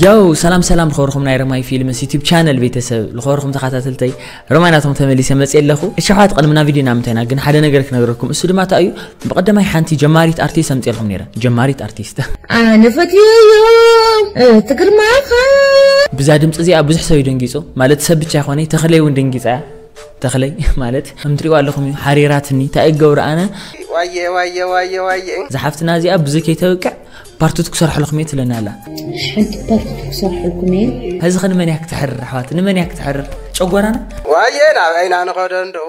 ያው ሰላም ሰላም፣ ልኸርኹም ናይ ረማይ ፊልምስ ዩቲብ ቻነል ቤተሰብ፣ ልኸርኹም ተኸታተልተይ፣ ረማይ ናቶም ተመሊሰ መፅእ ኣለኹ። እሺ ኣሕዋት፣ ቅድሚ ናብ ቪዲዮ ናምንታይና ግን ሓደ ነገር ክነግረኩም። እሱ ድማ እንታይ እዩ? ብቐደማይ ሓንቲ ጀማሪት ኣርቲስት ኣምፅኤልኩም ነይረ። ጀማሪት ኣርቲስት። ኣነ ፈትየዮ እቲ ግርማኻ። ብዛ ድምፂ እዚኣ ብዙሕ ሰብ እዩ ደንጊፁ። ማለት ሰብ ብቻ ይኾነ፣ ተኽለይ እውን ደንጊፃ እያ። ተኽለይ ማለት ከም ትሪእዋ ኣለኹም እዩ ሓሪራትኒ። እንታይ እገብር ኣነ? ዋየ ዋየ ዋየ ዋየ። እዛ ሓፍትና እዚኣ ብዙ ከይተብቅዕ ፓርት ቱ ክሰርሐልኩም እየ ትብለና ኣላ። ሓንቲ ፓርት ቱ ክሰርሐልኩም እየ። ሕዚ ኸ ንመን እያ ክትሕርር ኣሕዋት? ንመን እያ ክትሕርር? ጨጓራና? ዋየ ናብ ዓይና ንኸዶ እንደው።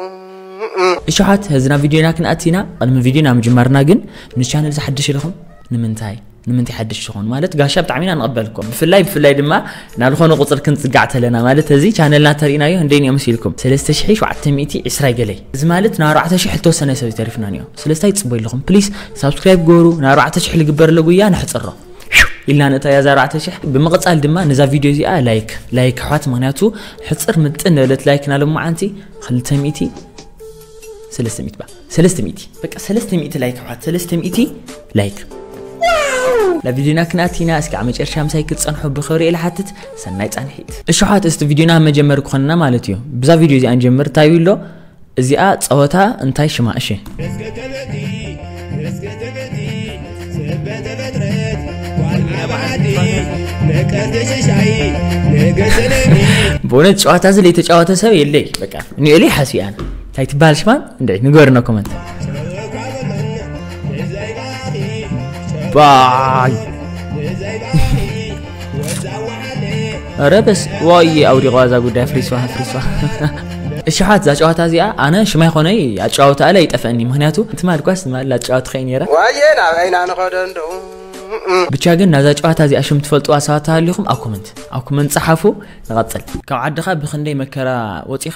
እሺ ኣሕዋት፣ ሕዚ ናብ ቪድዮና ክንኣቲና፣ ቅድሚ ቪድዮ ናብ ምጅማርና ግን ንቻነል ዝሓድሽ ኢለኹም ንምንታይ? ንምንታይ ሓድሽ ትኾኑ? ማለት ጋሻ ብጣዕሚ ኢና ንቕበልኩም። ብፍላይ ብፍላይ ድማ ናብ ዝኾነ ቁፅሪ ክንፅጋዕ ተለና፣ ማለት እዚ ቻነልና ተሪእናዮ እንደይ ንዮ መሲልኩም ሰለስተ ሽሕ ሸውዓተ ሚእቲ ዕስራ ገለይ። እዚ ማለት ናብ ኣርባዕተ ሽሕ ልተወሰነ ሰብ ተሪፍና ንዮ። ስለዚ እንታይ ትፅበዩ ኣለኹም? ፕሊስ ሳብስክራይብ ገሩ፣ ናብ ኣርባዕተ ሽሕ ልግበር ለጉያ ንሕፅሮ ኢልና ንእታ ያዛ ኣርባዕተ ሽሕ። ብምቕፃል ድማ ነዛ ቪድዮ እዚኣ ላይክ ላይክ ኣሕዋት፣ ምክንያቱ ሕፅር ምጥን ነበለት ላይክ ናለማዓንቲ ክልተ ሚእቲ ሰለስተ ሚእቲ ባ ሰለስተ ሚእቲ በቃ ሰለስተ ሚእቲ ላይክ ኣሕዋት፣ ሰለስተ ሚእቲ ላይክ። ናብ ቪድዮና ክንኣቲና እስካዕ መጨረሻ ምሳይ ክትፀንሑ ብኽብሪ ኢለ ሓትት። ሰናይ ፃንሒት። እሺ ኣሕዋት፣ እስቲ ቪድዮና መጀመሪ ክኾንና ማለት እዩ። ብዛ ቪድዮ እዚኣ ንጀምር። እንታይ ይብሎ እዚኣ ፀወታ እንታይ ሽማ? እሺ ብእውነት ጨዋታ እዚ ለይተጫወተ ሰብ የለይ። በቃ ንኤሊ ሓስያን እንታይ ትበሃል ሽማን እንድዒ ንገርና ኮመንት። ባይ ኧረ በስ ወይ ኣውዲቑዋ እዛ ጉዳይ ፍሪስዋ ፍሪስዋ። እሺ ኣሕዋት፣ እዛ ጨዋታ እዚኣ ኣነ ሽማይ ኾነይ ኣጨዋውታ ኣለ ይጠፈእኒ። ምክንያቱ ትማል ኳስ ትማል ኣጨዋውታ ኸይ ነይረ። ዋየ ናብ ዓይና ንኸዶ እንደው። ብቻ ግን ናዛ ጨዋታ እዚኣ ሽም ትፈልጥዋ ሰባት ተሃሊኹም ኣብ ኮመንት ኣብ ኮመንት ጸሓፉ። ንቐጽል። ካብ ዓድኻ ብኽንደይ መከራ ወጺኻ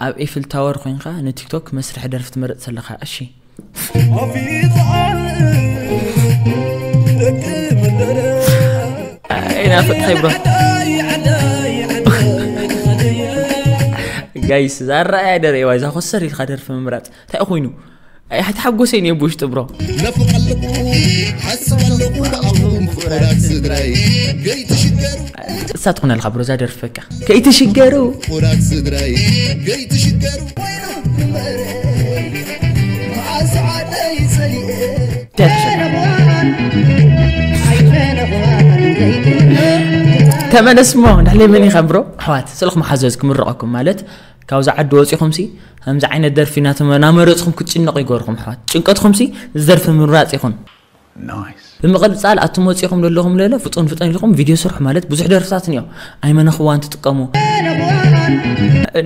ኣብ ኤፍል ታወር ኮይንካ ንቲክቶክ መስርሒ ደርፊ ትመርጽ ዘለኻ? እሺ ኣይናፍቅኸይ ብሮ። ጋይስ፣ እዛ ኣረኣያ ደርእዋ እዛ ኮሰር ኢልካ ደርፊ ምምራጽ እንታይ ኮይኑ? ኣይሓተሓጎሰይን እየ ብውሽጢ ብሮ። ነፍቕ ኣለኹ፣ ሓስብ ኣለኹ ብኣኹም ፍቑራት ስድራይ። ከይትሽገሩ እሳ ትኾነልካ ብሮ እዛ ደርፊ በቃ። ከይትሽገሩ። ፍቑራት ስድራይ። ከይትሽገሩ። ተመለስሞ ንሕለይ መን ኢኻ ብሮ? ኣሕዋት ስልኹም ሓዘዝ ክምርቐኩም ማለት ካብዚ ዓዲ ወፂኹምሲ ከምዚ ዓይነት ደርፊ እናተመ- እናመረፅኹም ክትጭነቑ ይገርኹም ኣሕዋት። ጭንቀትኹምሲ ዝደርፊ ምምራፅ ይኹን። ብምቕፃል ኣቱም ወፂኹም ዘለኹም ለለ ፍጡን ፍጠን ኢልኩም ቪድዮ ስርሑ ማለት ብዙሕ ደርፍታት እኒኦ ኣይመነኽዋን ትጥቀሙ።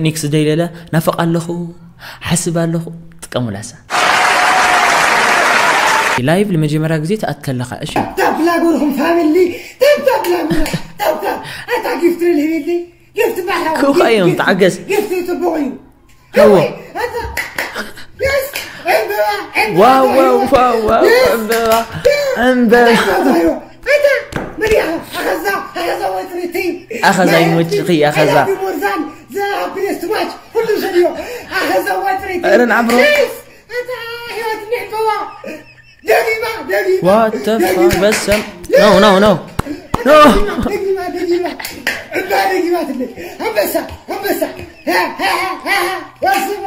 ኒክስ ደይ ለለ ናፍቕ ኣለኹ ሓስብ ኣለኹ ጥቀሙላሳ። ላይቭ ንመጀመርያ ግዜ ትኣት ከለኻ እሺ። ታብላ ጎርኹም ፋሚሊ ታብታብላ ጎርኹም ታብታ ኣታ ጊፍት ልህብልይ ጊፍት ባሕራ ክውኻ እዮም፣ ተዓገስ። ጊፍት ጽቡቕ እዩ። እዎ። ኣታ የስ ዕምበባ ዕምበባ ዋው ዋው ዋው ዋው ዕምበባ ዕምበባ። ኣታ መን ኢኻ ኣኸዛ ኣኸዛ ወጥሪቲ ኣኸዛ ይመችኺ ኣኸዛ። ሞርዛን ዘ ሃፒነስ ቱ ማች ኩሉ ሰድዮ ኣኸዛ ወጥሪቲ። ኧረ ንዓብሮ። የስ ኣታ ህይወት ንዕምበባ ደጊማ ደጊማ What the fuck? በሰም no no no no። ደጊማ ደጊማ እባ ደጊማ ትልል ኣንበሳ ኣንበሳ ዋስቦ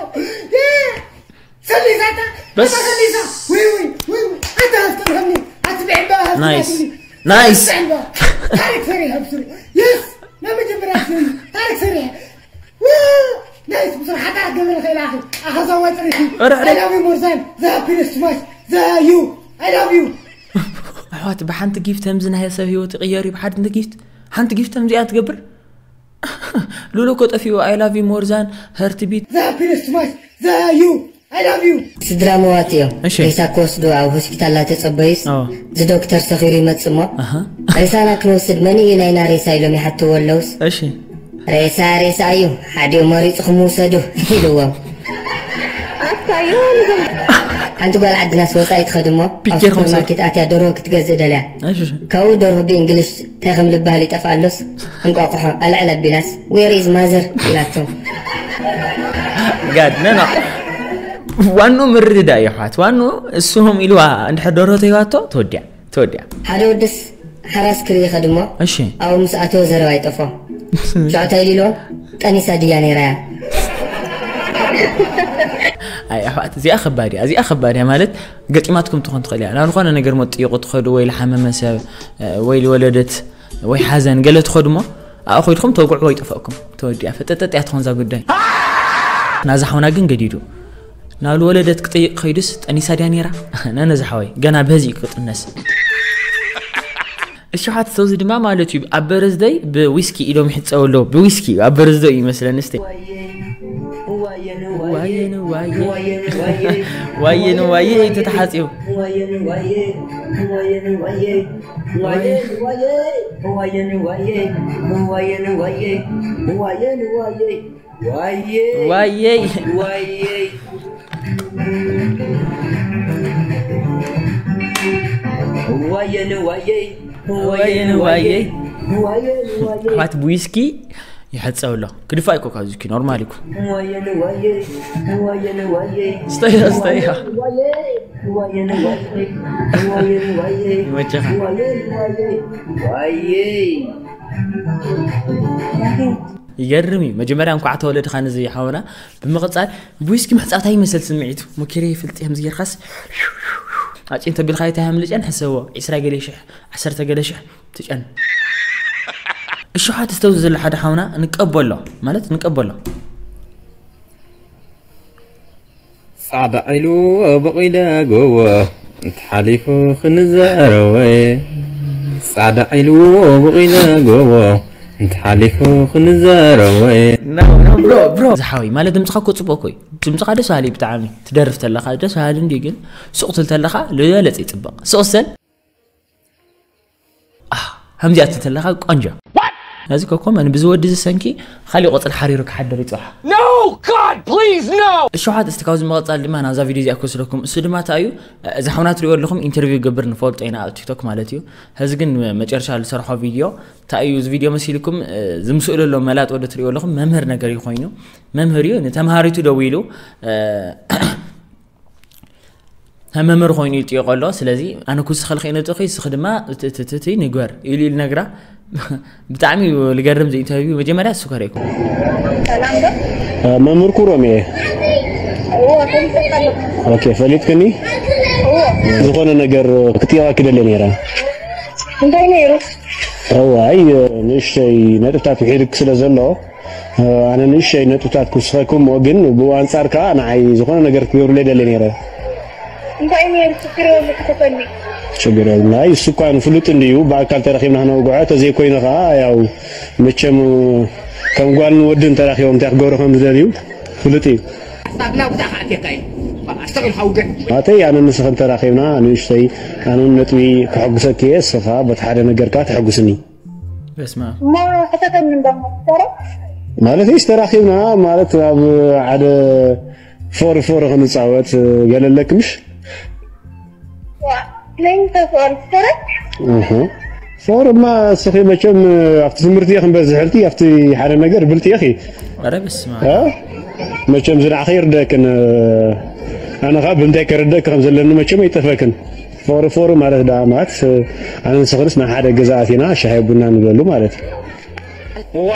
ሰሊሳታ በስ። ሰሊሳ ወይ ወይ ወይ ወይ ኣታ ኣስተርኸኒ ኣትብዕባ ናይስ ናይስ። ታሪክ ሰሪ ሃብሱ የስ ናይ መጀመርያ ታሪክ ሰሪ ናይስ ብስርሓታ ገበረ ኸይላኺ ኣኸዛዋ ፅሪቲ ኧረ፣ ኧረ። I love you more than the happiness much the you I love you ኣሕዋት ብሓንቲ ጊፍት ከምዚ ናይ ሰብ ህይወት ይቕየር እዩ። ብሓንቲ ጊፍት ሓንቲ ጊፍት ከምዚኣ ትገብር። ሉሎ እኮ ጠፊኡ I love you more than heart beat the happiness much the you I love you ስድራ መዋት እዮም እሺ። ሬሳ ክወስዱ ኣብ ሆስፒታል እናተጸበዩስ ኣዎ። እዚ ዶክተር ሰኺሩ ይመጽእ እሞ ኣሃ። ሬሳና ክንወስድ መን እዩ ናይና ሬሳ ኢሎም ይሓትዎ ኣለውስ እሺ። ሬሳ ሬሳ እዩ ሓዲኡ መሪጽኹም ውሰዱ ኢልዎም ኣታዮ ንዘም ሓንቲ ጓል ዓድናስ ወጻኢ ትኸድ እሞ ኣብ ፒኬር ኹም ሰብ። ሱፐርማርኬት ኣትያ ደርሆ ክትገዝእ ደልያ እሺ። ካብኡ ደርሆ ብእንግሊሽ እንታይ ከም ዝበሃል ይጠፍኣሎስ እንቋቑሖ ኣልዕል ኣቢላስ where is mother ኢላቶ ጋድ ነና ዋኑ ምርድዳ እዩ ኣሕዋት ዋኑ እሱም ኢልዋ እንድሕር ደርሆ ተይዋቶ ተወዲያ ተወዲያ ሓደ ወድስ ሓራስ ክርኢ ይኸድ እሞ እሺ ኣብኡ ምስ ኣተወ ዘረባ ይጠፍኦ። ሽዑ እንታይ ኢሉ ኢልዎ? ጠኒሳ ድያ ነይራ እያ። ኣይ ኣሕዋት እዚኣ ከባድ እያ እዚኣ ከባድ እያ ማለት ገጢማትኩም ትኾን ትኽእል እያ ናብ ዝኾነ ነገር መጥይቑ ትኸዱ ወይ ልሓመመ ሰብ ወይ ልወለደት ወይ ሓዘን ገለ ትኸዱ እሞ ኣብኣ ኮይድኩም ተውግዕዎ ይጠፍእኩም ተወዲኣ ፈጠጠጥ እያ ትኾን እዛ ጉዳይ ናዛ ሓውና ግን ገዲዱ ናብ ልወለደት ክጥይቕ ከይዱስ ጠኒሳ ድያ ነይራ ነነዛ ሓወይ ገና በዚ እዩ ክጥነስ እሽሓት ሰውዚ ድማ ማለት እዩ ኣብ በረዝደይ ብዊስኪ ኢዶም ይሕፀው ኣለዉ ብዊስኪ እዩ ኣብ በረዝደይ እዩ ይመስለኒ እስተ ዋየ ንዋየ ተተሓፂቡ ዋየይ ዋየ ንዋየ ኣሕዋት ብዊስኪ ይሕፀው ኣሎ ክድፋእ ይኮ ካብዚ ኖርማል ይኮ ስተያ ስተያ ይመቸኻ ይገርም እዩ መጀመርያ እንኳዕ ተወለድኻ ንዚ ሓወና ብምቕፃል ብዊስኪ ምሕፃብታ ይመስል ስምዒቱ ሙኪረ ይፍልጥ እዮም ዝጌርካስ ኣጭን ተቢልካ ይታ ምልጨን ሕሰቦ ዒስራ ገለ ሽሕ ዓሰርተ ገለ ሽሕ ትጨን እሽሓት ዝተውዚ ዘሎ ሓደ ሓውና ንቀበሎ ማለት ንቀበሎ ጻዕዳ ዒሉ ብቒለ ጎቦ እንተሓሊፉ ክንዛረቦ ጻዕዳ ዒሉ ብቒለ ጎቦ እንተሓሊፉ ክንዛረቦ ዝሓወይ ማለት ድምፅኻ እኮ ፅቡቅ ኮይ ድምፅኻ ደስ በሃሊ ብጣዕሚ ትደርፍ ተለካ ደስ በሃሊ እንዲ ግን ሱቅ ትል ተለካ ዝበለፀ ይፅበቅ ሱቅ ሰል ከምዚኣ ትተለኻ ቆንጆ ነዚ ኮኮመን ብዝወዲ ዝሰንኪ ካሊእ ቆፅል ሓሪሩ ክሓድር ይፅዋሓ No! God, please, no! እሸሓት እስቲ ካብዚ መቐፃል ድማ ናብዛ ቪድዮ እዚኣ ክወስደኩም እሱ ድማ እንታይ እዩ እዚ ሓውና ትሪኦ ኣለኹም ኢንተርቪው ገብር ንፈልጦ ኢና ኣብ ቲክቶክ ማለት እዩ ሕዚ ግን መጨረሻ ዝሰርሖ ቪድዮ እንታይ እዩ እዚ ቪድዮ መሲልኩም ዝምስእሉ ኣሎ መላጥ ወደ ትሪኦ ኣለኹም መምህር ነገር እዩ ኮይኑ መምህር እዩ ንተምሃሪቱ ደዊሉ መምህር ኮይኑ ይጥዮ ከሎ ስለዚ ኣነ ኩስኸ ልኸይ ነጥኺ ስኽ ድማ ትትትትይ ንግበር ኢሉ ኢሉ ነግራ ብጣዕሚ እዩ ልገርም እዚ ኢንተርቪው መጀመርያ እሱ ከረይኩ መምህር ኩሮም እየ ኦኬ ፈሊጥክኒ ዝኾነ ነገር ክትየቃ ክደለ ነይረ እንታይ ነይሩ እዋይ ንእሽተይ ነጥብታት ውሒድክ ስለ ዘሎ ኣነ ንእሽተይ ነጥብታት ክውስኸኩም እሞ ግን ብኡ ኣንጻር ከኣ ንዓይ ዝኾነ ነገር ክትገብሩለይ ደሊ ነይረ። እንታይ ነይሩ ችግር የብሉ ክተፈኒ። ችግር የብሉ። ኣይ እሱ እኳ ንፍሉጥ እንድዩ ብኣካል ተረኺብና ክነውግዖ ተዘይኮይኑ ከኣ ያው መቸም ከም ጓልን ወድን ተራኺቦም እንታይ ክገብሩ ከም ዝደልዩ ፍሉጥ እዩ። ሳብላ ውጻእ ከኣትየካ እዩ። ኣስተውዕል ሓውገ። ኣተይ ኣነ ንስኽን ተራኺብና ንእሽተይ ኣነ ነጥቢ ከሐጉሰኪ እየ እስኻ በቲ ሓደ ነገርካ ተሐጉስኒ። በስመ ኣብ። እሞ ሕተተኒ እንዶ ዶክተረ። ማለተይስ ተራኺብና ማለት ኣብ ሓደ ፎር ፎር ክንፃወት ገለ ኣለኪ ምሽ? ዋ፣ ለይንተ ፎር ዶክተረ? እህ። ፎር እማ እስኺ መቸም ኣብቲ ትምህርቲ ኢኺ እምበር ዝሕልቲ ኣብቲ ሓደ ነገር ብልጢ ኢኺ። ኧረ በስመ ኣብ። እ? መቸም ዝናዕኺ ይርደክን ኣነ ኸዓ ብምንታይ ከረደክ ከም ዘለኒ መቸም ኣይጠፈክን። ፎርፎር ማለት ደኣ ማለት ኣነ ንስኽንስ ናብ ሓደ ገዛ ኣቲና ሻሂ ቡና ንብለሉ ማለት እዩ።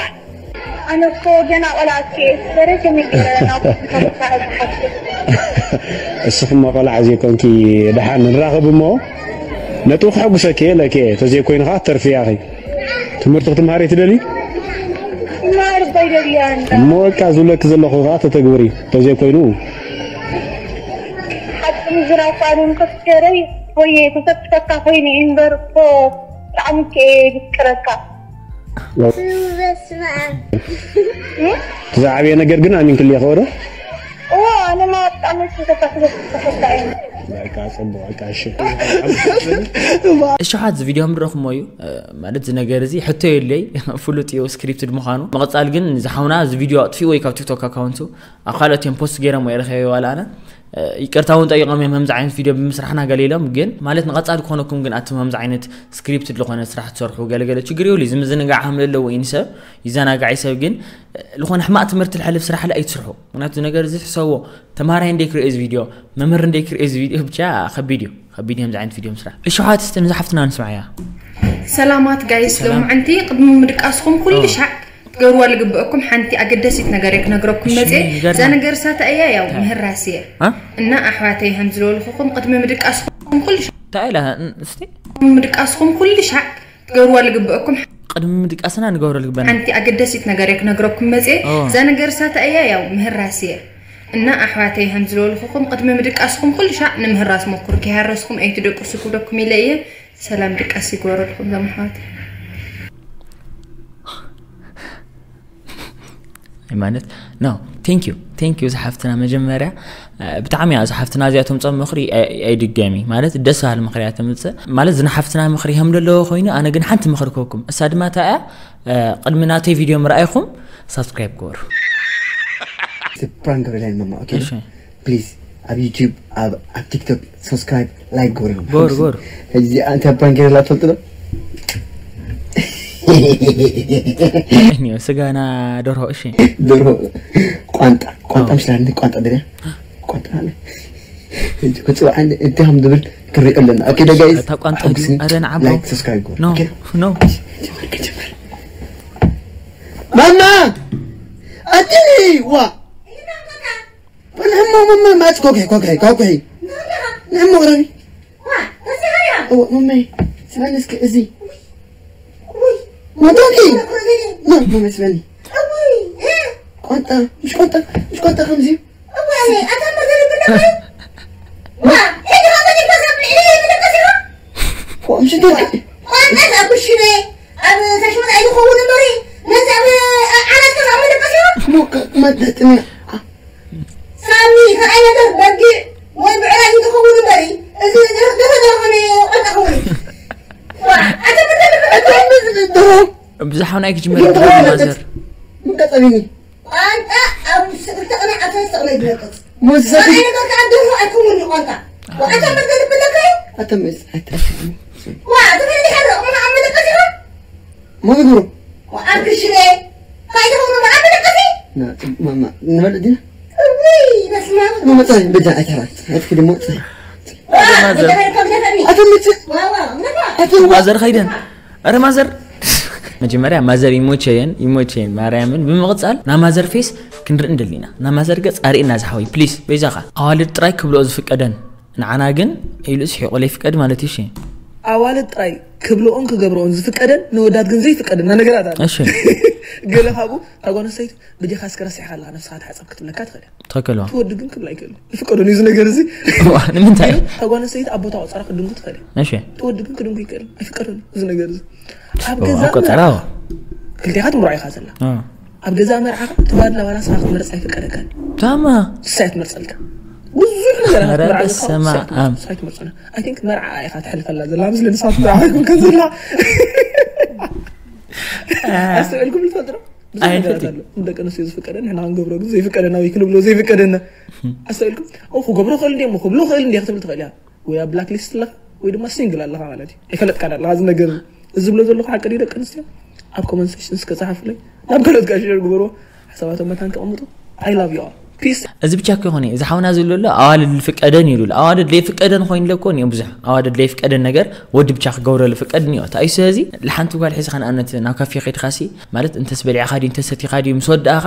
ኣነ እኮ ገና ቆልዓ እኮ እየ። በረ ከመይ ገይረ ናብኡ ክኸፍታ እየ ዝሓስብ። እስኽማ ቆልዓ ዘይኮንኪ ደሓን ንራኸብ እሞ ነጥቡ ከሐጉሰኪ እየ ኢለኪ እየ። ተዘይኮይኑ ኸዓ ትተርፍያ ኢኺ። ትምህርቲ ክትምሃሪ ትደልዪ? ክመሃር እኮ ይደሊ እየ ኣነ። እሞ በቃ ዝብለኪ ዘለኹ ኸዓ ተተግብሪ። ተዘይኮይኑ ሓቂ ምዝራብ ከኣ ንንክስከረይ ወየ ተሰክፈካ ኮይኑ እዩ እምበር እኮ ብጣዕሚ እኮ እየ ዝፍቅረካ። ዝዓበየ ነገር ግን ኣሚንክልይ ኸወዶ? እዎ ኣነ ማ ብጣዕሚ እየ ዝፈትወካ ስለ ዝፈትወካ እየ። በቃ ጽቡቅ በቃ እሺ። እሽሓት እዚ ቪድዮ ምረኽሞ እዩ ማለት እዚ ነገር እዚ ሕቶ የለይ ፍሉጥ እዩ ስክሪፕትድ ምዃኑ ምቕጻል ግን ዝሓውና እዚ ቪድዮ ኣጥፊኡ ወይ ካብ ቲክቶክ ኣካውንቱ ኣብ ካልኦት እዮም ፖስት ገይሮም ወይ ረኸበ ዋላ ኣነ ይቅርታ እውን ጠይቆም እዮም ከምዚ ዓይነት ቪድዮ ብምስራሕና ገለ ኢሎም ግን ማለት ንቐጻሊ ክኾነኩም ግን ኣቱም ከምዚ ዓይነት ስክሪፕትድ ዝኾነ ስራሕ ትሰርሑ ገለገለ ችግር የብሉ እዚ ምዝንጋዕ ከም ዘለዎ እዩ ንሰብ ይዘናጋዕ እዩ ሰብ ግን ዝኾነ ሕማቕ ትምህርቲ ዝሕልፍ ስራሕ ለ ኣይትስርሑ ምክንያቱ ነገር እዚ ሕሰቦ ተማሃራይ እንደ ክርእዮ እዚ ቪድዮ መምህር እንደ ክርእዮ እዚ ቪድዮ ብቻ ከቢድ እዩ ከቢድ እዮም ዝዓይነት ቪድዮ ምስራሕ እሽሓት እስቲ ንዛ ሓፍትና ንስምዓያ ሰላማት ጋይስ፣ ሰላም። ሎምዓንቲ ቅድሚ ምድቃስኩም ኩሉ ኦ። ሻዕ ትገብርዋ ልግበአኩም ሓንቲ ኣገደሲት ነገር እየ ክነግረኩም እሺ፣ መጽየ። ንገርና። እዛ ነገር ሳታ እያ ያው እንታይ? ምህራስ እየ። አ? እና ኣሕዋተይ ከም ዝበልኹኹም ቅድሚ ምድቃስኩም ኩሉ ሻዕ እንታይ ኢላ? ን-፣ እስቲ? ቅድሚ ምድቃስኩም ኩሉ ሻዕ ትገብርዋ ልግበአኩም ቅድሚ ምድቃስና ንገብሮ ልግበና። ሓንቲ ኣገደሲት ነገር እየ ክነግረኩም መጽየ። ኦ። እዛ ነገር ሳታ እያ ያው ምህራስ እየ። እና ኣሕዋተይ ከም ዝበልኹኹም ቅድሚ ምድቃስኩም ኩሉ ሻዕ ንምህራስ ሞክሩ። ከይሃረስኩም ኣይትደቅሱ ክብለኩም ኢለ እየ። ሰላም ድቃስ ይግበረልኩም እዞም ኣሕዋት። ማለት no thank you thank you ዝሓፍትና መጀመርያ እ፣ ብጣዕሚ እያ ዝሓፍትና እዚኣ ተምፀኦ ምኽሪ ኣይ- ኣይድገሚ ማለት ደስ በሃሊ ምኽሪ እያ ተምፅእ ማለት ዝናሓፍትና ምኽሪ ከም ዘለዎ ኮይኑ ኣነ ግን ሓንቲ ምኽሪ ክህበኩም እሳ ድማ እንታይ እያ እ፣ ቅድሚ ናተይ ቪድዮ ምርኣይኹም ሳብስክራይብ ግበሩ ፕራንክ ብለን መማ ኦኬ እሺ ፕሊዝ ኣብ ዩቲዩብ ኣብ ኣብ ቲክቶክ ሰብስክራይብ ላይክ ግበሩ ግበሩ፣ ግበሩ። እዚ ኣንተ ፕራንክ ገርላ ትፈልጥ ዶ እኒኦ ስጋና ደርሆ እሺ ደርሆ ቋንጣ ቋንጣ ምሽ ላኒ ቋንጣ ደርያ ቋንጣ ኣለ ክፅውዓኒ እንታይ ከም ዝብል ክሪኦ ኣለና ኦኬ ዶ ጋይስ እታ ቋንጣ ኣሐጉስኒ ድዩ? ኣረ ንዓቦ። ላይክ ሰብስክራይብ ግበሩ no ኦኬ no ማማ ኣትኒ ዋ ንሕሞ መመ ማፅ ኮኪ ኮኪ ኮኪ ንሕሞ ቅረቢ እዎ መመ ስመኒ እስኪ እዚ መቶኪ መመ ስመኒ ቆንጣ ምሽ ቆንጣ ምሽ ቆንጣ ከምዚ ምሽ መደጥና ሳሚ ከኣይ ነገር በጊዕ ወይ ብዕራይ ይኸውን እምበሪ እዚ ዝረኽደፈ ደረኸነ ቆልጣ ኸውን ብዙሓውን ኣይክጅመር ማዘር ምቀጠቢኒ ቋንጣ ኣብ ስቅልተ ቅነ ኣብ ሰለስተ ቅነ ይድረቅጽ ሞሳኺ ከኣይ ነገር ከኣ ደርሆ ኣይከውን ቋንጣ ወዓታ መርገ ልብለካ እዩ ኣተመስ ኣተመስ ዋ ትብል ይሓረቕ ምና ኣብ መለቀስ ይኸ ሞግሩ ወዓብ ክሽለ ካይተኸውኑ ኣብ መለቀስ ማማ ንበል ዲና እውይ በስመ ኣብ መመጻይ በጃ ኣይተራት ኣትኪ ደሞ ጻይ ዋ ተፈሪ ከም ተፈሪ ኣተመስ ዋ ዋ ምና ማዘር ከይደን ኣረ ማዘር መጀመርያ ማዘር ይሞቸየን ይሞቸየን ማርያምን ብምቕፃል ና ማዘር ፌስ ክንርኢ እንደሊና ና ማዘር ገፅ ኣርእና ዝሓወይ ፕሊስ በይዛኻ ኣዋልድ ጥራይ ክብልኦ ዝፍቀደን ንዓና ግን ኢሉ ስሒቑ ለይፍቀድ ማለት እዩ እሺ ኣዋልድ ጥራይ ክብልኦን ክገብርኦን ዝፍቀደን ንወዳት ግን ዘይፍቀደና ነገራት ኣሎ እሺ ገለ ካብኡ እታ ጓል ኣንስተይቲ ብጀኻ እስከ ረሲሕካ ኣለካ ነብስካ ተሓፀብ ክትብለካ ትኽእል እያ ትኽክል ዋ እቲ ወዲ ግን ክብል ኣይክእልን ይፍቀዶ እዩ እዚ ነገር እዚ ዋ ንምንታይ እዩ እታ ጓል ኣንስተይቲ ኣብ ቦታ ቆፀራ ክድንጉ ትኽእል እያ እሺ እቲ ወዲ ግን ክድንጉ ይክእል ኣይፍቀዶን እዚ ነገር እዚ ኣብ ገዛ ኣብ ቆፀራ ክልቴኻ ትምርዖ ኢኻ ዘላ እ። ኣብ ገዛ መርዓኻ ትባድላ ዋላ ስኻ ክትመርፅ ኣይፍቀደካን ታማ ንሳ እያ ትመርፀልካ ብዙሕ ነገራት ኧረ መርዓ በስመ ኣብ። ንሳ እያ ትመርፀና ኣይቲንክ መርዓ ኢኻ ትሕልፈላ ዘላ ኣብዚ ለንሳት መርዓ ይኩን ከዘላ ኣስተውዕልኩም ዝፈልጥ ዶ ብዙሕ ነገራት ኣሎ ንደቂ ኣንስትዮ ዝፍቀደ ንሕና ክንገብሮ ግን ዘይፍቀደና ወይ ክንብሎ ዘይፍቀደና ኣስተውዕልኩም ኦ ክገብሮ ክእል እንዲ ክብሎ ክእል እንዲ ክትብል ትኽእል እያ ወይ ኣብ ብላክ ሊስት ኣለኻ ወይ ድማ ሲንግል ኣለኻ ማለት እዩ ኣይፈለጥካ ኣለኻ እዚ ነገር እዚ ዝብሎ ዘለኹ ሓቂ ድዩ ደቂ ኣንስትዮ ኣብ ኮመንት ሴክሽን እስከ ጸሓፉለይ ናብ ካልኦት ጋር ሸር ግበርዎ ሓሳባቶም መታን ከቐምጡ I love you all peace እዚ ብቻ ከይኮነ እዚ ሓውና ዝብሎ ኣሎ ኣዋልድ ዝፍቀደን ይብሉ ኣሎ ኣዋልድ ዘይፍቀደን ኮይኑ ለኮ እኒኦ ብዙሕ ኣዋልድ ዘይፍቀደን ነገር ወዲ ብቻ ክገብረሉ ፍቀድ እኒኦ ታይሱ እዚ ለሓንቲ ጓል ሒዝኻ ንኣብነት ናብ ካፌ ከይድኻሲ ማለት እንተስ በሊዕኻ ድዩ እንተስ ሰቲኻ ድዩ ምስ ወዳእኻ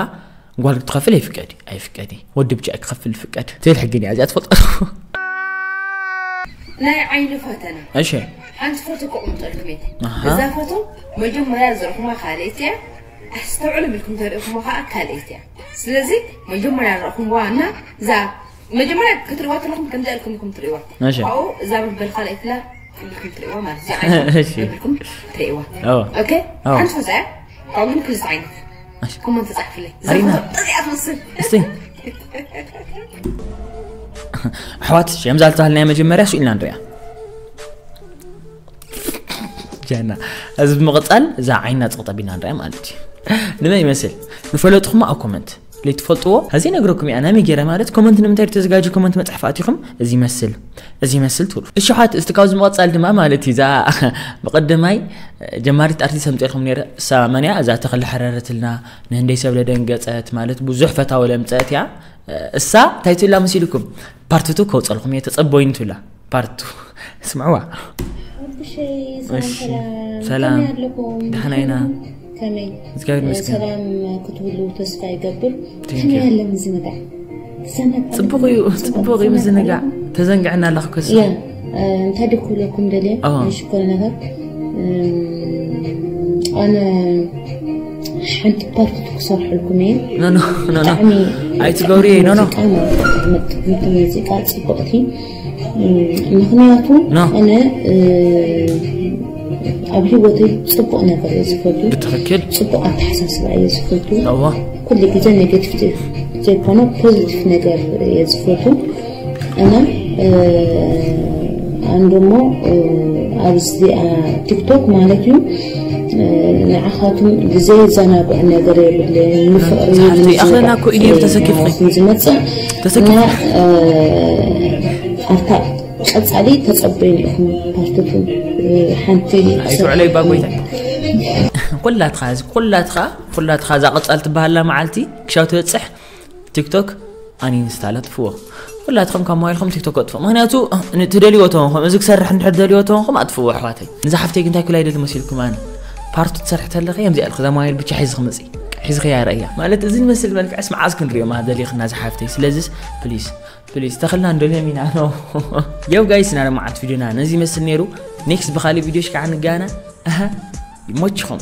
ጓል ክትኸፍል ኣይፍቀድ ኣይፍቀድ ወዲ ብቻ ክኸፍል ፍቀድ ትብል ሕጊ እዚኣ ትፈልጦ ናይ ዓይኒ ፈተነ እሺ ሓንቲ ፎቶ ከቕምጠልኩም እየ ኣሃ። እዛ ፎቶ መጀመርያ ዝረኹማ ካልእቲ እያ ኣስተውዕሉ ኢልኩም ተርእኹማ ከዓ ካልእቲ እያ ስለዚ መጀመርያ ዝረኹምዋ እና እዛ መጀመርያ ክትርእዋ ተለኹም ከምዚ ኢልኩም ኢልኩም ትርእዋ እሺ። ካብኡ እዛ በልበል ካልእትላ ኢልኩም ትርእዋ ማለት እዚ ዓይነት እሺ። ኢልኩም ትርእዋ ኦ። ኦኬ ኦ። ሓንቲ ፎቶ እያ ካብኡ ግን ክልተ ዓይነት እሺ። ኮመንት ተጻሕፍለይ እዛ ኣሪና። ፎቶ ጥሪያ ትመስል እስቲ ኣሕዋት ሸምዛ ዝተባህልናዮ መጀመርያ ስኢልና ንሪኣ ጀና እዚ ብምቕፃል እዛ ዓይና ፀቕጠቢና ንሪኣ ማለት እዩ ንመን ይመስል ንፈለጥኹማ ኣብ ኮመንት ለይትፈልጥዎ እዚ ነግረኩም እያ ናመይ ገይረ ማለት ኮመንት ንምንታይ ተዘጋጅ ኮመንት መፅሓፍ ኣቲኹም እዚ ይመስል እዚ ይመስል ትብሉ እሽሓት እስቲ ካብዚ ምቕፃል ድማ ማለት እዩ እዛ ብቐደማይ ጀማሪት ኣርቲስት ኣምፅኤልኩም ነረ እሳ መን እያ እዛ ተኽሊ ሕረረትልና ንህንደይ ሰብ ለደንገፀት ማለት ብዙሕ ፈታዊ ለምፀት እያ እሳ እንታይ ትብላ መሲልኩም ፓርት ቱ ከውፀልኩም እየ ተፀበዩኒ ትብላ ፓርት ቱ ስምዕዋ እሺ፣ ሰላም፣ ሰላም። ከመይ ኣለኹም? ደህና ኢና። ከመይ? እግዚኣብሔር ይመስገን። ሰላም ክትብሉ ተስፋ ይገብር። Thank you። ከመይ ኣለ ምዝንጋዕ? ጽቡቕ እዩ፣ ጽቡቕ እዩ ምዝንጋዕ። ተዘንግዕና ኣለኹ ከስ። ያ፣ እ፣ እንታይ ድኩለኩም ደልየ? ሽኮር ነገር። እ፣ ኣነ ሓንቲ ፓርቲ ክሰርሐልኩም እየ። ኖ፣ ኖ፣ ኖ፣ ኖ። ብጣዕሚ ኣይትገብሪ፣ ኖ፣ ኖ። ሙዚቃ ማለት እዩ። ሙዚቃ ጽቡቕቲ። እ፣ ምኽንያቱ ኖ። ኣነ፣ እ፣ ኣብ ህይወተይ ጽቡቕ ነገር እየ ዝፈቱ። ብትኽክል። ጽቡቕ ኣተሓሳስባ እየ ዝፈቱ። እዋ። ኩሉ ግዜ ኔጌቲቭ ዘይኮነ ፖዚቲቭ ነገር እየ ዝፈቱ። እና፣ እ፣ ኣን ደሞ፣ እ፣ ኣብዚ፣ አ፣ ቲክቶክ ማለት እዩ፣ እ፣ ንዓኻትም ግዜ ዘናግዕ ነገር የብልን። ንፍቕሪ ዝሓፍተይ፣ ኣኽለና እኮ እዩ ነይሩ፣ ተሰኪፍኺ። ዝመጽእ ተሰኪፍኺ። እና፣ እ፣ ኣብታ ቀጻሊ ተጸበዩን ኢኹም ፓርትቱ፣ እ፣ ሓንቲ ኣይትውዕለይ እባ ጎይታይ። ኩላትኻ፣ ኩላትኻ፣ ኩላትኻ እዛ ቀጻል ትበሃላ መዓልቲ ክሻው ትበጽሕ ቲክቶክ ኣንኢንስታል ኣጥፍዎ። ኩላትኹም ካብ ሞባይልኩም ቲክቶክ ኣጥፍዎ። ምኽንያቱ፣ እ፣ ትደልይዎ ተኾንኩም፣ እዚ ክሰርሕ እንድሕር ትደልይዎ ተኾንኩም ኣጥፍዎ ኣሕዋተይ። ንዛ ሓፍተይ ግን እንታይ ኩላ ይደሊ መሲልኩም ኣነ? ፓርቱ ትሰርሕ ተለኺ፣ ከምዚኣ ኢልክ እዛ ሞባይል ብቻ ሒዝኺ ምጺ። ሒዝኺ እያ ርእያ። ማለት፣ እዚ ንመስል መልክዕስ መዓዝ ክንሪኦ ደሊኽና እዛ ሓፍተይ? ስለዚስ፣ ፕሊስ፣ ፕሊስ፣ ተኽልና እንደልዮም ኢና። ኖ። የው ጋይስ፣ ናይ ሎማዓንቲ ቪድዮና ነዚ ይመስል ነይሩ። ኔክስት ብኻሊእ ቪድዮ ሽካዕ ንጋና። ኣሃ፣ ይሞችኹም።